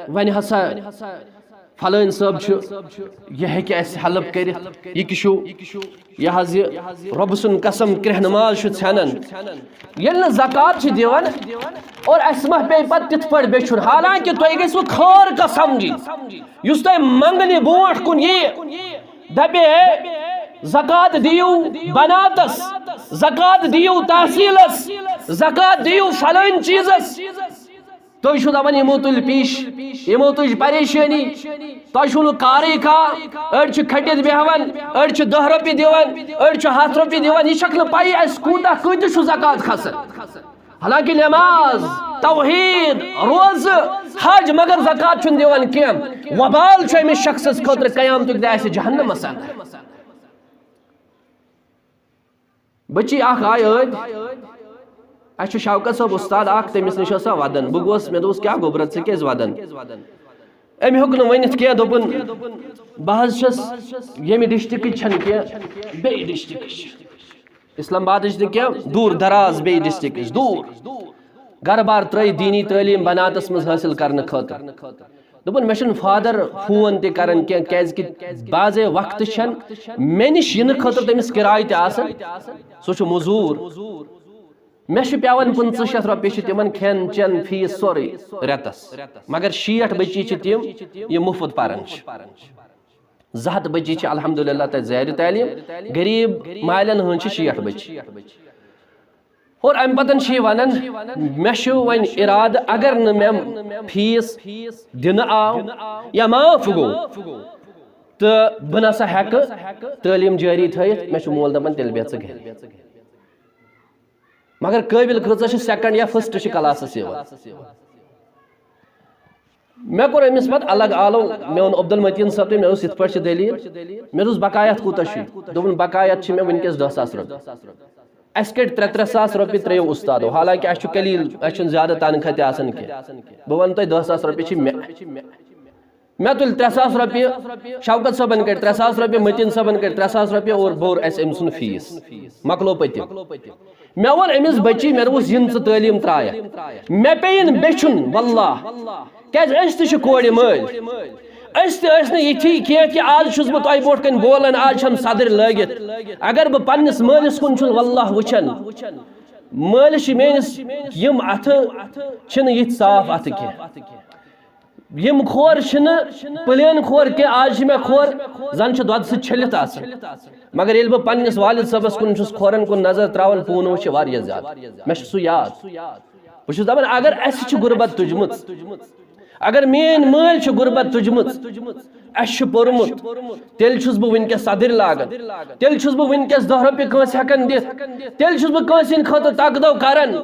وۄنۍ ہسا فلٲنۍ صٲب چھُ، یہِ ہیٚکہِ اَسہِ help کٔرِتھ، یہِ کہِ چھُ، یہِ حظ یہِ رۄبہٕ سُنٛد قسم، کرٛیٚہنہٕ ماز چھُ ژھٮ۪نان۔ ییٚلہِ نہٕ زکوٰۃ چھِ دِوان اور اَسہِ ما پیٚیہِ پتہٕ تِتھ پٲٹھۍ بیچھُن، حالانکہِ تۄہہِ گژھِوٕ خٲر کانٛہہ سمجھِنۍ، یُس تۄہہِ منٛگنہِ برونٛٹھ کُن یِیہِ، دَپہِ، "ہے، زکوٰۃ دِیِو بناتس، زکوٰۃ دِیِو تحصیلس، زکوٰۃ دِیِو فلٲنۍ چیٖزس۔" تُہۍ چھِو دَپان، یِمو تُلۍ پیش، یِمو تُج پریشٲنی، تۄہہِ چھُو نہٕ کارٕے کانٛہہ، أڑۍ چھِ کھٔٹِتھ بیٚہوان، أڑۍ چھِ دَہ رۄپیہِ دِوان، أڑۍ چھِ ہَتھ رۄپیہِ دِوان، یہِ چھَکھ نہٕ پَیی اَسہِ کوٗتاہ کۭتِس چھُ زکوٰۃ کھسان۔ حالانکہِ نماز، توحید، روزٕ، حج، مگر زکوٰۃ چھُنہٕ دِوان کینٛہہ۔ وبال چھُ أمِس شخصس خٲطرٕ قیامتُک دۄہ آسہِ جہنمس اندر۔ بچی اکھ آیہِ ٲدۍ، اَسہِ چھُ شوکت صٲب اُستاد اکھ، تٔمِس نِش ٲس سۄ وَدان۔ بہٕ گوس، مےٚ دوٚپُس، "کیٛاہ گوٚبرا، ژٕ کیٛازِ وَدان؟" أمۍ ہیوٚک نہٕ ؤنِتھ کینٛہہ، دوٚپُن، "بہٕ حظ چھَس ییٚمہِ ڈسٹرکٕچ چھَنہٕ کینٛہہ، بیٚیہِ ڈسٹرکٕچ چھِ۔ اسلام آبادٕچ نہٕ کینٛہہ، دوٗر دراز بیٚیہِ ڈسٹرکٕچ، دوٗر۔ گرٕ بار ترٛٲوِتھ دیٖنی تعلیٖم بناتس منٛز حٲصِل کرنہٕ خٲطرٕ۔" دوٚپُن، "مےٚ چھُنہٕ فادر فون تہِ کران کینٛہہ، کیازِ کہِ بعضے وقتہٕ چھَنہٕ مےٚ نِش یِنہٕ خٲطرٕ تٔمِس کِراے تہِ آسان، سُہ چھُ مٔزوٗر۔ مےٚ چھُ پٮ۪وان پٕنٛژٕہ شیٚتھ رۄپیہِ چھِ تِمن کھٮ۪ن چٮ۪ن فیٖس سورُے رٮ۪تس، مگر شیٹھ بچی چھِ تِم یِم مُفت پران چھِ۔ زٕ ہتھ بچی چھِ الحمدللہ تتہِ زیرِ تعلیٖم، غریٖب مالٮ۪ن ہٕنٛز چھِ شیٹھ بچی۔" اور امہِ پتہٕ چھِ یہِ ونان، "مےٚ چھُ وۄنۍ ارادٕ، اگر نہٕ مےٚ فیٖس دِنہٕ آو یا معاف گوٚو، تہٕ بہٕ نہ سا ہٮ۪کہٕ تعلیٖم جٲری تھٲیِتھ، مےٚ چھُ مول دَپان، "تیٚلہِ بیٚہہ ژٕ گرِ۔" مگر قٲبِل کۭژاہ چھِ سیکنڈ یا فسٹ چھِ کلاسس یِوان۔ مےٚ کوٚر أمِس پتہٕ الگ آلو، مےٚ ووٚن عبدالمتین صٲب تہٕ مےٚ دوٚپُس، "یِتھ پٲٹھۍ چھِ دٔلیٖل۔" مےٚ دوٚپُس، "بقایت کوٗتاہ چھُے؟" دوٚپُن، "بقایت چھِ مےٚ وٕنکیٚس دَہ ساس رۄپیہِ۔" اَسہِ کٔڑۍ ترٛےٚ ترٛےٚ ساس رۄپیہِ ترٛیٚیو اُستادو، حالانکہ اَسہِ چھُ قلیٖل، اَسہِ چھُنہٕ زیادٕ تنخواہ تہِ آسان کینٛہہ۔ بہٕ وَنہٕ تۄہہِ، دَہ ساس رۄپیہِ چھِ مےٚ۔ مےٚ تُلۍ ترٛےٚ ساس رۄپیہِ، شوکت صٲبن کٔڑۍ ترٛےٚ ساس رۄپیہِ، متین صٲبن کٔڑۍ ترٛےٚ ساس رۄپیہِ اور بوٚر اَسہِ أمۍ سُنٛد فیٖس۔ مۄکلو پٔتِم۔ مےٚ ووٚن أمِس، "بٔچی، مےٚ دوٚپُس، یِن ژٕ تعلیٖم ترٛایَکھ۔" مےٚ پیٚیِن بیٚچھُن، واللہ۔ کیٛازِ أسۍ تہِ چھِ کورِ مٲلۍ۔ أسۍ تہِ ٲسۍ نہٕ یِتھی کینٛہہ کہِ آز چھُس بہٕ تۄہہِ برونٛٹھ کَنہِ بولان، آز چھَم صدٕرۍ لٲگِتھ۔ اگر بہٕ پنٛنِس مٲلِس کُن چھُس واللہ وٕچھان، مٲلِس چھِ میٛٲنِس یِم اَتھٕ چھِنہٕ یِتھۍ صاف اَتھٕ کینٛہہ۔ یِم کھور چھِنہٕ پلین کھور کینٛہہ، آز چھِ مےٚ کھور زَن چھِ دۄدٕ سۭتۍ چھٔلِتھ آسان۔ مگر ییٚلہِ بہٕ پنٛنِس والد صٲبَس کُن چھُس کھورَن کُن نظر ترٛاوان، پوٗنہٕ چھِ واریاہ زیادٕ۔ مےٚ چھُ سُہ یاد۔ بہٕ چھُس دَپان، اگر اَسہِ چھِ غُربت تُجمٕژ، اگر میٛٲنۍ مٲلۍ چھِ غُربت تُجمٕژ، اَسہِ چھُ پوٚرمُت، تیٚلہِ چھُس بہٕ وٕنکیٚس صدٕرۍ لاگان، تیٚلہِ چھُس بہٕ وٕنکیٚس دَہ رۄپیہِ کٲنٛسہِ ہٮ۪کان دِتھ، تیٚلہِ چھُس بہٕ کٲنٛسہِ ہِنٛدِ خٲطرٕ تقدو کران۔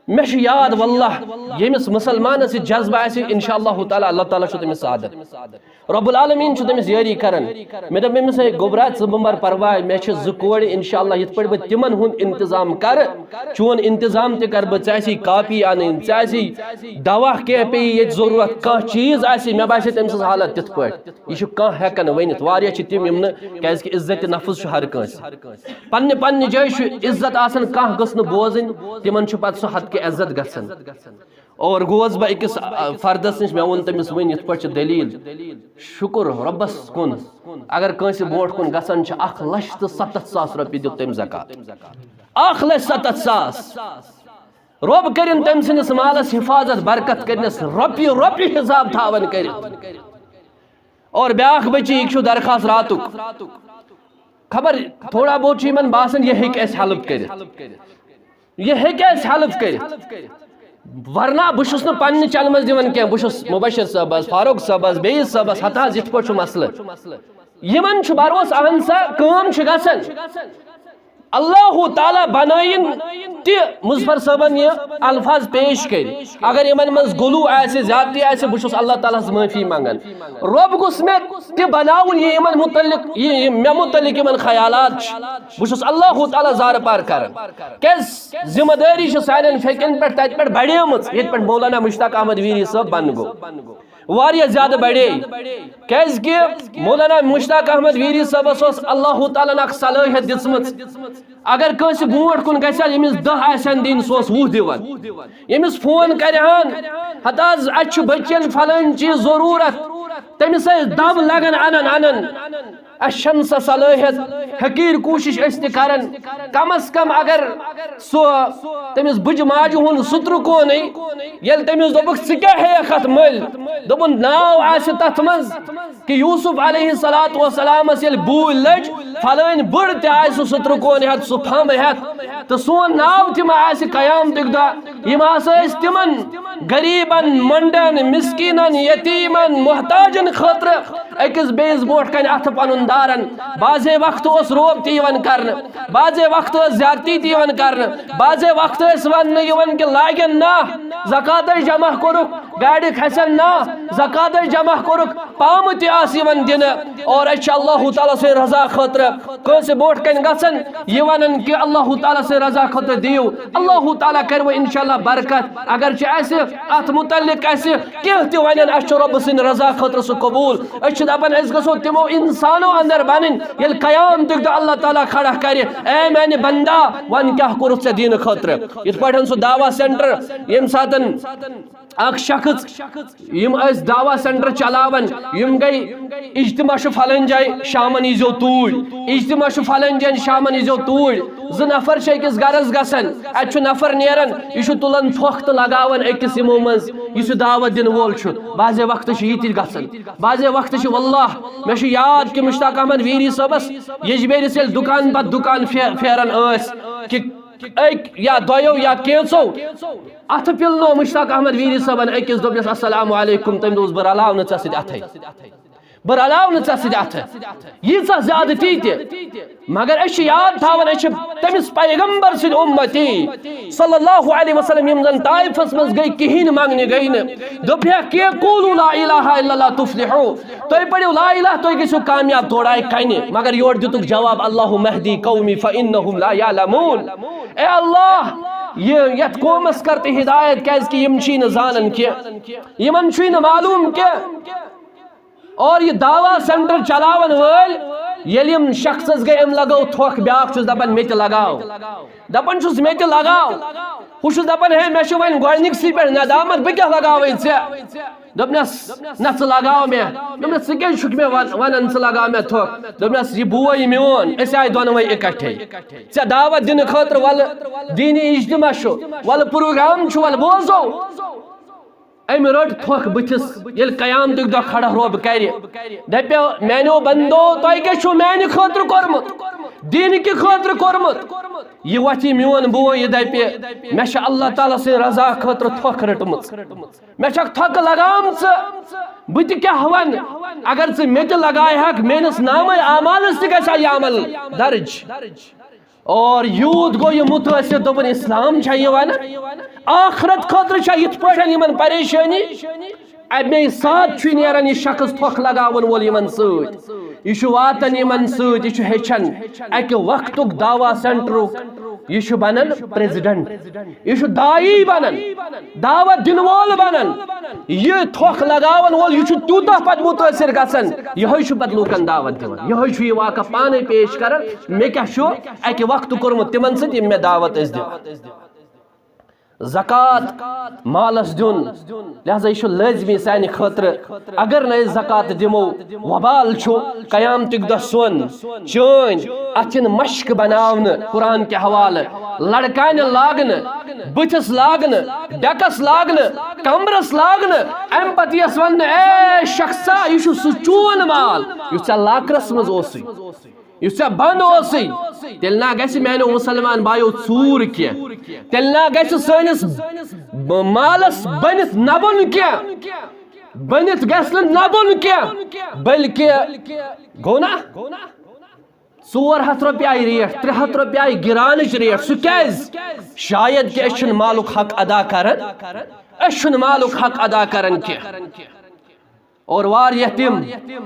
مےٚ چھُ یاد، واللہ، ییٚمِس مُسلمانَس یہِ جذبہٕ آسہِ، انشاء اللہ تعالیٰ، اللہ تعالیٰ چھُ تٔمِس سعادت۔ رب العالمین چھُ تٔمِس یٲری کران۔ مےٚ دوٚپ أمِس، "ہے گوٚبرا، ژٕ مہٕ بَر پرواے، مےٚ چھِ زٕ کورِ، انشاء اللہ یِتھ پٲٹھۍ بہٕ تِمن ہُنٛد انتظام کرٕ، چون انتظام تہِ کرٕ بہٕ، ژےٚ آسی کاپی اَنٕنۍ، ژےٚ آسی دوا کینٛہہ پیٚیہِ ییٚتہِ ضروٗرت، کانٛہہ چیٖز آسہِ۔" مےٚ باسے تٔمۍ سٕنٛز حالت تِتھ پٲٹھۍ، یہِ چھُ کانٛہہ ہٮ۪کان ؤنِتھ، واریاہ چھِ تِم یِم نہٕ، کیٛازِ کہِ عزت نفس چھُ ہر کٲنٛسہِ۔ پننہِ پننہِ جایہِ چھُ عزت آسان، کانٛہہ گٔژھ نہٕ بوزٕنۍ، تِمن چھُ پتہٕ سُہ حد کہِ عزت گژھان۔ اور گوس بہٕ أکِس، آ، فردس نِش، مےٚ ووٚن تٔمِس، "وۄنۍ یِتھ پٲٹھۍ چھِ دٔلیٖل، شُکُر رۄبس کُن، اگر کٲنٛسہِ برونٛٹھ کُن گژھان چھِ، اکھ لچھ تہٕ ستتھ ساس رۄپیہِ دیُت تٔمۍ زکات، اکھ لچھ ستتھ ساس۔ رۄب کٔرِن تٔمۍ سٕنٛدِس مالس حفاظت، برکت کٔرنس، رۄپیہِ رۄپیہِ حساب تھاوان کٔرِتھ۔" اور بیٛاکھ بچی، یہِ چھُ درخاست راتُک۔ خبر، تھوڑا بہت چھُ یِمن باسان، یہِ ہیٚکہِ اَسہِ ہیلپ کٔرِتھ، یہِ ہیٚکہِ اَسہِ ہیلپ کٔرِتھ۔ ورنہ بہٕ چھُس نہٕ پننہِ چنہٕ منٛز دِوان کینٛہہ، بہٕ چھُس مبشر صٲبس، فاروق صٲبس، بیٚیِس صٲبس، ہتہٕ حظ یِتھ پٲٹھۍ چھُ مسلہٕ۔ یِمن چھُ بھروسہٕ، اہن سا، کٲم چھِ گژھان۔ اللہ تعالیٰ بنٲیِن تہِ مظفر صٲبن یہِ الفاظ پیش کٔرۍ۔ اگر یِمن منٛز غلو آسہِ، زیادتی آسہِ، بہٕ چھُس اللہ تعالیٰ ہس معٲفی منٛگان۔ رۄب گوٚژھ مےٚ تہِ بناوُن یہِ یِمن متعلق، یہِ، یہِ مےٚ متعلق یِمن خیالات چھِ۔ بہٕ چھُس اللہ تعالیٰ زارٕ پار کران۔ کیٛازِ ذمہ دٲری چھِ سانٮ۪ن فیکن پٮ۪ٹھ تتہِ پٮ۪ٹھ بڑیمٕژ، ییٚتہِ پٮ۪ٹھ مولانا مشتاق احمد ویری صٲب بنہٕ گوٚو۔ واریاہ زیادٕ بڑے۔ کیٛازِ کہِ مولانا مشتاق احمد ویری صٲبس اوس اللہ تعالیٰ ہن اکھ صلٲحیت دِژمٕژ۔ اگر کٲنٛسہِ برونٛٹھ کُن گژھِ ہا، ییٚمِس دَہ آسہِ ہن دِنۍ، سُہ اوس وُہ دِوان۔ ییٚمِس فون کرِ ہن، "ہتہٕ حظ، اَسہِ چھُ بٔچِیَن فلٲنۍ چیٖز ضروٗرت"، تٔمِس ٲسۍ دَب لگان انان انان۔ اَسہِ چھَنہٕ سۄ صلٲحیت، حقیٖر کوٗشِش أسۍ تہِ کران۔ کم از کم اگر سُہ تٔمِس بٕجہِ ماجہِ ہُنٛد سُترٕ کونٕے، ییٚلہِ تٔمِس دوٚپُکھ، "ژٕ کیٛاہ ہیٚیَکھ اَتھ مٔلۍ؟" دوٚپُن، ناو آسہِ تَتھ منٛز کہِ یوسف علیہ الصلوۃ والسلامس ییٚلہِ بوٗلۍ لٔج، فلٲنۍ بٔڑ تہِ آسہِ سُہ سُترٕ کون ہٮ۪تھ، سُہ پھمب ہٮ۪تھ، تہٕ سون ناو تہِ ما آسہِ قیامتُک دۄہ۔ یِم ہسا ٲسۍ تِمن غریٖبن، مۄنڈن، مسکیٖنن، یتیٖمن، محتاجن خٲطرٕ أکِس بیٚیِس برونٛٹھ کنہِ اتھٕ پنُن دارن۔ بعضے وقتہٕ اوس روب تہِ یِوان کرنہٕ، بعضے وقتہٕ ٲس زیادتی تہِ یِوان کرنہٕ، بعضے وقتہٕ ٲسۍ وننہٕ یِوان کہِ لاگن نا، زکاتَے جمع کوٚرُکھ، گاڑِ کھسن نا، زکاتَے جمع کوٚرُکھ، پامہٕ تہِ آسہٕ یِوان دِنہٕ۔ اور أسۍ چھِ اللہ تعالیٰ سٕنٛدِ رضا خٲطرٕ کٲنٛسہِ برونٛٹھ کنہِ گژھان، یہِ ونان کہِ اللہ تعالیٰ سٕنٛدِ رضا خٲطرٕ دِیِو، اللہ تعالیٰ کرِ وۄنۍ انشاءاللہ برکت۔ اگر چھِ اَسہِ اتھ متعلق اَسہِ کینٛہہ تہِ ونن، اَسہِ چھُ رۄبہٕ سٕنٛدِ رضا خٲطرٕ سُہ قبول۔ أسۍ چھِ دپان أسۍ گژھو تِمو انسانو اندر بنٕنۍ، ییٚلہِ قیامتُک دۄہ اللہ تعالیٰ کھڑا کرِ، اے میانہِ بندا، وۄنۍ کیٛاہ کوٚرُتھ ژےٚ دینہٕ خٲطرٕ؟ یِتھ پٲٹھۍ سُہ دعویٰ سینٹر، ییٚمہِ ساتن اکھ شخص، یِم ٲسۍ دعویٰ سینٹر چلاوان، یِم گٔے اجتماع چھُ فلٲنۍ جایہِ، شامن ییٖزیو توٗرۍ، اجتماع چھُ فلٲنۍ جایہِ، شامن ییٖزیو توٗرۍ۔ زٕ نفر چھِ أکِس گرس گژھان، اتہِ چھُ نفر نیران، یہِ چھُ تُلان پھۄکھ تہٕ لگاوان أکِس یِمو منٛز، یُس یہِ دعوت دِنہٕ وول چھُ۔ بعضے وقتہٕ چھُ یہِ تہِ گژھان، بعضے وقتہٕ چھُ، واللہ، مےٚ چھُ یاد کہِ مشتاق احمد ویری صٲبس یجبیرِس ییٚلہِ دُکان پتہٕ دُکان پھے-، پھیران ٲسۍ کہِ أکۍ یا دۄیو یا کینٛژو اتھٕ پِلنو مشتاق احمد ویری صٲبن أکِس، دوٚپنس، "السلام علیکم"، تٔمۍ دوٚپُس، "بہٕ رلاو نہٕ ژےٚ سۭتۍ اتھے"۔ بہٕ رلاو نہٕ ژےٚ سۭتۍ اَتھٕ۔ ییٖژاہ زیادتی تہِ۔ مگر أسۍ چھِ یاد تھاوان، أسۍ چھِ تٔمِس پیغمبر سٕنٛدۍ اُمتی صلی اللہ علیہ وسلم، یِم زَن طائفس منٛز گٔے، کِہیٖنۍ منٛگنہِ گٔے نہٕ۔ دوٚپ ہے، کہِ قولوا لا الہ الا اللہ تفلحوا، تُہۍ پٔرِو لا الہ، تُہۍ گٔژھِو کامیاب۔ تورٕ آیہِ کنہِ، مگر یورٕ دِتُکھ جواب، اللہم اہدی قومی فانہم لا یعلمون۔ اے اللہ، یہِ یتھ قومس کر تہٕ ہدایت، کیازِ کہِ یِم چھی نہٕ زانان کینٛہہ، یِمن چھُے نہٕ معلوم کینٛہہ۔ اور یہِ دعویٰ سینٹر چلاون وٲلۍ، ییٚلہِ یِم شخصس گٔے، أمۍ لگٲو تھۄکھ، بیٛاکھ چھُس دپان مےٚ تہِ لگاو، دپان چھُس مےٚ تہِ لگاو، ہُہ چھُس دپان ہے مےٚ چھُ وۄنۍ گۄڈنِکسٕے پٮ۪ٹھ ندامت، بہٕ کیٛاہ لگاوے ژےٚ؟ دوٚپنس نہ، ژٕ لگاو مےٚ۔ دوٚپنس ژٕ کیٛازِ چھُکھ مےٚ ون-، ونان ژٕ لگاو مےٚ تھۄکھ؟ دوٚپنس یہِ بوے میون، أسۍ آے دۄنوے اِکٹھے۔ ژےٚ دعوت دِنہٕ خٲطرٕ، ولہٕ دینی اجتماع چھُ، ولہٕ پروگرام چھُ، ولہٕ بوزو۔ أمۍ رٔٹ تھۄکھ بٕتھِس، ییٚلہِ قیامتُک دۄہ کھڑا رۄب کرِ، دپیو، میانیو بندو، تۄہہِ کیٛاہ چھُو میانہِ خٲطرٕ کوٚرمُت؟ دینہٕ کہِ خٲطرٕ کوٚرمُت؟ یہِ وۄتھِ میون بوے، یہِ دپہِ، مےٚ چھِ اللہ تعالیٰ سٕنٛدِ رضا خٲطرٕ تھۄکھ رٔٹمٕژ۔ مےٚ چھکھ تھۄکہٕ لگامژٕ، بہٕ تہِ کیٛاہ ونہٕ؟ اگر ژٕ مےٚ تہِ لگایہِ ہکھ، میٲنِس نامے اعمالس تہِ گژھِ ہا یہِ عمل درج۔ اور یوٗت گوٚو یہِ مُتٲثِر، دوٚپُن، اسلام چھا یہِ ونان؟ آخرت خٲطرٕ چھا یِتھ پٲٹھۍ یِمن پریشٲنی؟ اَمے ساتہٕ چھُ نیران یہِ شخص تھۄکھ لگاون وول یِمن سۭتۍ۔ یہِ چھُ واتان یِمن سۭتۍ، یہِ چھُ ہیٚچھان۔ اَکہِ وقتُک دعویٰ سینٹرُک یہِ چھُ بنان پریزیڈنٹ، یہِ چھُ داعی بنان۔ دعوت دِنہٕ وول بنان۔ یہِ تھۄکھ لگاون وول، یہِ چھُ تیوٗتاہ پتہٕ مُتٲثِر گژھان، یِہوٚے چھُ پتہٕ لوٗکن دعوت دِوان، یِہوٚے چھُ یہِ واقعہ پانے پیش کران، مےٚ کیٛاہ چھُ اَکہِ وقتہٕ کوٚرمُت تِمن سۭتۍ، یِم مےٚ دعوت ٲسۍ دِوان۔ زکوٰۃ، مالس دیُن، لہذا یہِ چھُ لٲزمی سانہِ خٲطرٕ۔ اگر نہٕ أسۍ زکوٰۃ دِمو، وبال چھُ قیامتٕکۍ دۄہ سون، چٲنۍ۔ اتھ یِن مشق بناونہٕ قرآن کہِ حوالہٕ، لڑکانہِ لاگنہٕ، بٕتھِس لاگنہٕ، ڈیکس لاگنہٕ، کمرس لاگنہٕ۔ امہِ پتہٕ یِیَس وننہٕ، اے شخصا، یہِ چھُ سُہ چون مال یُس ژےٚ لاکرس منٛز اوسُے، یُس ژےٚ بنٛد اوسُے۔ تیٚلہِ نا گژھِ میانیو مسلمان بایو ژوٗر کینٛہہ، تیٚلہِ نا گژھِ سٲنِس ب-، مالس بٔنِتھ نبُن کینٛہہ، بٔنِتھ گژھِ نہٕ نبُن کینٛہہ، بلکہِ گوٚو نا؟ ژور ہتھ رۄپیہِ آیہِ ریٹ، ترٛےٚ ہتھ رۄپیہِ آیہِ گرانٕچ ریٹ۔ سُہ کیٛازِ؟ شاید کہِ أسۍ چھِنہٕ مالُک حق ادا کران، أسۍ چھِنہٕ مالُک حق ادا کران کینٛہہ۔ اور واریاہ تِم،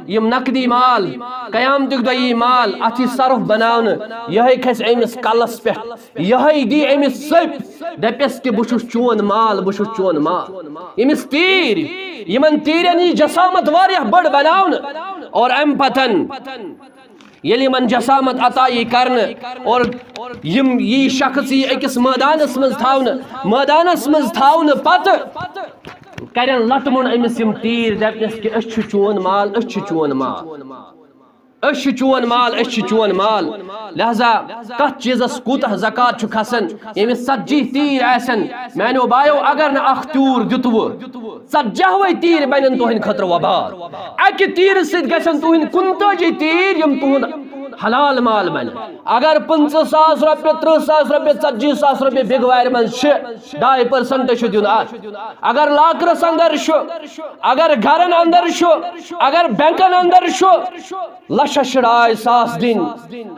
یِم نقدی مال، قیامتُک دۄہ یی مال، اتھ یی صرف بناونہٕ، یِہوٚے کھسہِ أمِس کلس پٮ۪ٹھ، یِہوٚے دی أمِس ژٔپۍ، دپٮ۪س کہِ بہٕ چھُس چون مال، بہٕ چھُس چون مال۔ أمِس تیٖرۍ، یِمن تیٖرٮ۪ن یی جسامت واریاہ بٔڑ بناونہٕ۔ اور امہِ پتن ییٚلہِ یِمن جسامت عطا یی کرنہٕ اور یِم یی شخص یی أکِس مٲدانس منٛز تھاونہٕ، مٲدانس منٛز تھاونہٕ پتہٕ کرن لتہٕ مُن أمِس یِم تیٖر، دپنس کہِ أسۍ چھِ چون مال، أسۍ چھِ چون مال، أسۍ چھِ چون مال، أسۍ چھِ چون مال۔ لہذا کتھ چیٖزس کوٗتاہ زکوٰۃ چھُ کھسان؟ ییٚمِس ژتجی تیٖر آسن، میانیو بایو، اگر نہٕ اکھ تیوٗر دیُتوٕ، ژتجی وے تیٖر بنن تُہنٛدِ خٲطرٕ وبال۔ اکہِ تیٖرٕ سۭتۍ گژھن تُہنٛدۍ کُنتٲجی تیٖر، یِم تُہُنٛد حلال مال بنن۔ اگر پٕنٛژٕہ ساس رۄپیہِ، ترٕٛہ ساس رۄپیہِ، ژتجی ساس رۄپیہِ بِگوارِ منٛز چھِ، ڈاے پرسنٹ چھُ دیُن اتھ۔ اگر لاکرس اندر چھُ، اگر گرن اندر چھُ، اگر بینکن اندر چھُ، لچھس چھِ ڈاے ساس دِنۍ،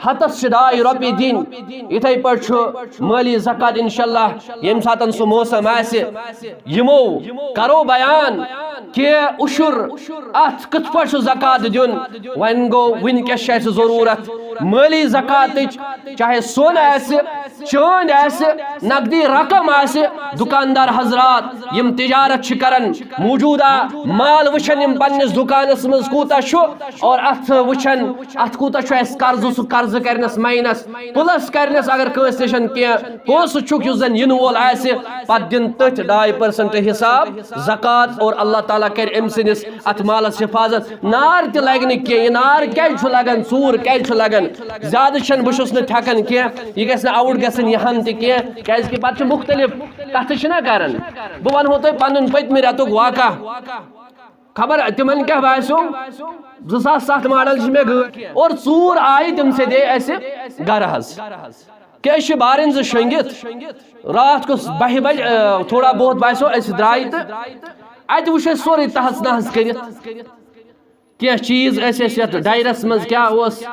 ہتس چھِ ڈاے رۄپیہِ دِنۍ۔ یِتھے پٲٹھۍ چھُ مٲلی زکوٰۃ، انشاءاللہ، ییٚمہِ ساتن سُہ موسم آسہِ، یِمو کرو بیان کہِ عشر، اتھ کِتھ پٲٹھۍ چھُ زکوٰۃ دیُن۔ وۄنۍ گوٚو، وٕنکیٚس چھِ اَسہِ ضروٗرت مٲلی زکوٰتٕچ، چاہے سۄن آسہِ، چٲنٛدۍ آسہِ، نقدی رقم آسہِ۔ دُکاندار حضرات، یِم تجارت چھِ کران، موجودہ مال وٕچھن یِم پننِس دُکانس منٛز کوٗتاہ چھُ اور اتھ وٕچھن اتھ کوٗتاہ چھُ اَسہِ قرضہٕ، سُہ قرضہٕ کرنس ماینس، پلس کرنس اگر کٲنٛسہِ نِش کینٛہہ پونٛسہٕ چھُکھ یُس زن یِنہٕ وول آسہِ، پتہٕ دِن تٔتھۍ ڈاے پرسنٹ حساب زکوٰۃ اور اللہ تعالیٰ کرِ أمۍ سٕنٛدِس اتھ مالس حفاظت۔ نار تہِ لگہِ نہٕ کینٛہہ۔ یہِ نار کیٛازِ چھُ لگان؟ ژوٗر کیٛازِ چھُ لگان؟ زیادٕ چھَنہٕ، بہٕ چھُس نہٕ تھٮ۪کان کینٛہہ، یہِ گژھِ نہٕ آوُٹ گژھٕنۍ یہِ ہن تہِ کینٛہہ، کیٛازِ کہِ پتہٕ چھِ مُختٔلِف کتھٕ چھِنہ کران۔ بہٕ ونہو تۄہہِ پنُن پٔتمہِ رٮ۪تُک واقعہ۔ خبر تِمن کیٛاہ باسیو، زٕ ساس ستھ ماڈل چھِ مےٚ گٲڑۍ اور ژوٗر آیہِ تِم سیٚدے اَسہِ گرٕ حظ۔ کیٛاہ أسۍ چھِ بارِن زٕ شۄنٛگِتھ، راتھ کُس بَہہِ بجہِ، آ، تھوڑا بہت باسیو، أسۍ درٛاے تہٕ اَتہِ وٕچھ اَسہِ سورُے تہس نہس کٔرِتھ۔ کینٛہہ چیٖز ٲسۍ اَسہِ یَتھ ڈایرَس منٛز کیٛاہ اوس،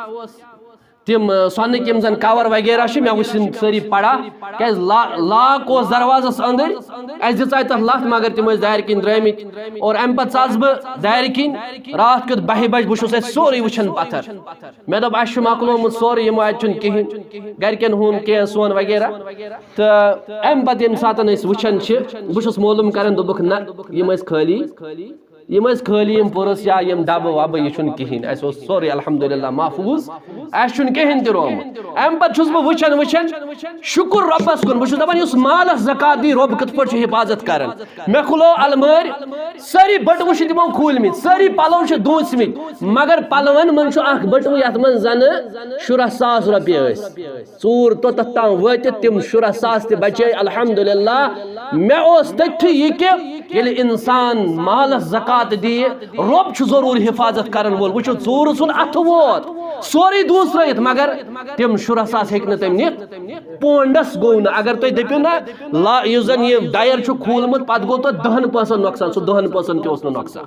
تِم، آ، سۄنٕکۍ یِم زَن کَوَر وغیرہ چھِ، مےٚ وٕچھ یِم سٲری پَڑا، کیٛازِ لا-، لاک اوس دروازَس أنٛدٕرۍ، اَسہِ دِژاے تَتھ لَتھ، مگر تِم ٲسۍ دارِ کِنۍ درٛٲمٕتۍ۔ اور اَمہِ پَتہٕ ژَس بہٕ دارِ کِنۍ، راتھ کیُتھ بَہہِ بَجہِ، بہٕ چھُس اَتہِ سورُے وٕچھان پَتھَر۔ مےٚ دوٚپ، اَسہِ چھُ مۄکلومُت سورُے، یِمو اَتہِ چھُنہٕ کِہیٖنۍ، گَرِکٮ۪ن ہُنٛد کینٛہہ سون وغیرہ۔ تہٕ اَمہِ پَتہٕ ییٚمہِ ساتَن أسۍ وٕچھان چھِ، بہٕ چھُس معلوٗم کَران، دوٚپُکھ، نہ، یِم ٲسۍ خٲلی۔ یِم ٲسۍ خٲلی یِم پٔرٕس یا یِم ڈبہٕ وبہٕ، یہِ چھُنہٕ کِہیٖنۍ، اَسہِ اوس سورُے الحمدللہ محفوٗظ، اَسہِ چھُنہٕ کِہیٖنۍ تہِ روومُت۔ اَمہِ پَتہٕ چھُس بہٕ وٕچھان، وٕچھان، شُکُر رۄبَس کُن، بہٕ چھُس دَپان، یُس مالَس زکات دی، رۄب کِتھ پٲٹھۍ چھُ حِفاظت کَران۔ مےٚ کھُلو اَلمٲرۍ، سٲری بٔٹوٕ چھِ تِمو کھوٗلمٕتۍ، سٲری پَلو چھِ دُوٗنٛژمٕتۍ، مگر پَلوَن منٛز چھُ اَکھ بٔٹوٕ، یَتھ منٛز زَنہٕ شُراہ ساس رۄپیہِ ٲسۍ۔ ژوٗر توٚتَتھ تام وٲتِتھ تِم شُراہ ساس تہِ بچے، الحمدللہ۔ مےٚ اوس تٔتھی یہِ کہِ ییٚلہِ اِنسان مالَس زکات دِیہِ، رۄب چھُ ضروٗر حِفاظت کرن وول۔ وٕچھِو، ژوٗر ژھُن اَتھٕ ووت، سورُے دوٗسرٲیِتھ، مگر تِم شُراہ ساس ہیٚکہِ نہٕ تٔمۍ نِتھ۔ پونڈس گوٚو نہٕ۔ اگر تُہۍ دٔپِو نہ، لا، یُس زن یہِ ڈایر چھُ کھوٗلمُت، پتہٕ گوٚو تۄہہِ دَہن پونٛسن نۄقصان، سُہ دَہن پونٛسن تہِ اوس نہٕ نۄقصان۔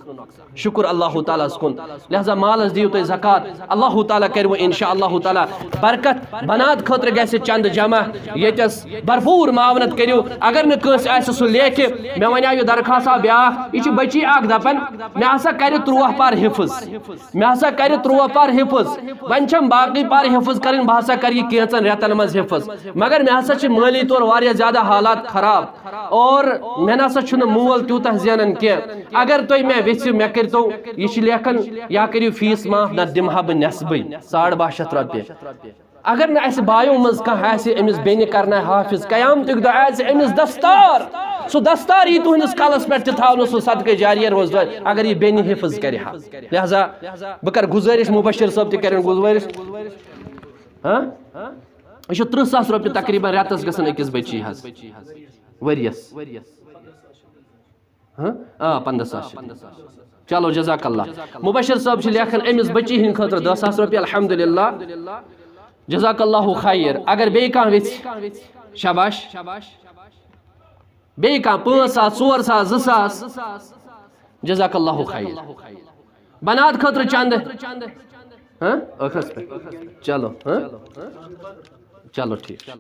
شُکر اللہ تعالیٰ ہس کُن۔ لہذا مالس دِیِو تُہۍ زکات، اللہ تعالیٰ کرِ وۄنۍ انشاء اللہ تعالیٰ برکت۔ بنات خٲطرٕ گژھِ چندٕ جمع، ییٚتٮ۪س بھرپوٗر معاونت کٔرِو۔ اگر نہٕ کٲنٛسہِ آسہِ سُہ لیکھِ، مےٚ وَنیٛاو یہِ درخواست بیٛاکھ، یہِ چھِ بچی اکھ دپان، مےٚ ہسا کرِ تُرٛواہ پار حفظ، مےٚ ہسا کرِ تُرٛواہ پار حفظ، وۄنۍ چھم باقٕے پار حفظ کرٕنۍ، بہٕ ہسا کرٕ یہِ کینٛژن رٮ۪تن منٛز حفظ، مگر مےٚ ہسا چھِ مٲلی طور واریاہ زیادٕ حالات خراب۔ اور مےٚ نسا چھُنہٕ مول تیوٗتاہ زینان کینٛہہ۔ اگر تُہۍ مےٚ ویٚژھِو، مےٚ کٔرۍتو، یہِ چھِ لیکھان، یا کٔرِو فیٖس معاف، نتہٕ دِمہٕ ہا بہٕ نٮ۪صبٕے، ساڑ باہ شیٚتھ رۄپیہِ۔ اگر نہٕ اَسہِ بایو منٛز کانٛہہ آسہِ، أمِس بیٚنہِ کرناے حافظ، قیامتُک دۄہ آسہِ أمِس دستار، سُہ دستار یی تُہنٛدِس کلس پٮ۪ٹھ تہِ تھاونہٕ، سُہ صدقے جاریہ روزِ تۄہہِ، اگر یہِ بیٚنہِ حفظ کرِ ہا۔ لہذا بہٕ کرٕ گُزٲرِش، مُبشر صٲب تہِ کرن گُزٲرِش۔ ہاں؟ یہِ چھُ تٕرٛہ ساس رۄپیہِ تقریباً رٮ۪تس گژھان أکِس بچی حظ، ؤریَس۔ ہاں؟ آ، پنٛداہ ساس چھِ۔ چلو، جزاک اللہ۔ مبشر صٲب چھِ لیکھان أمِس بچی ہِنٛدِ خٲطرٕ دَہ ساس رۄپیہِ، الحمدللہ۔ جزاک اللہ خیر۔ اگر بیٚیہِ کانٛہہ ویٚژھِ، شاباش۔ بیٚیہِ کانٛہہ، پانٛژھ ساس، ژور ساس، زٕ ساس۔ جزاک اللہ خیر۔ بنات خٲطرٕ چندٕ۔ ہاں؟ ٲخرس پٮ۪ٹھ۔ چلو، ہاں؟ چلو، ٹھیٖک۔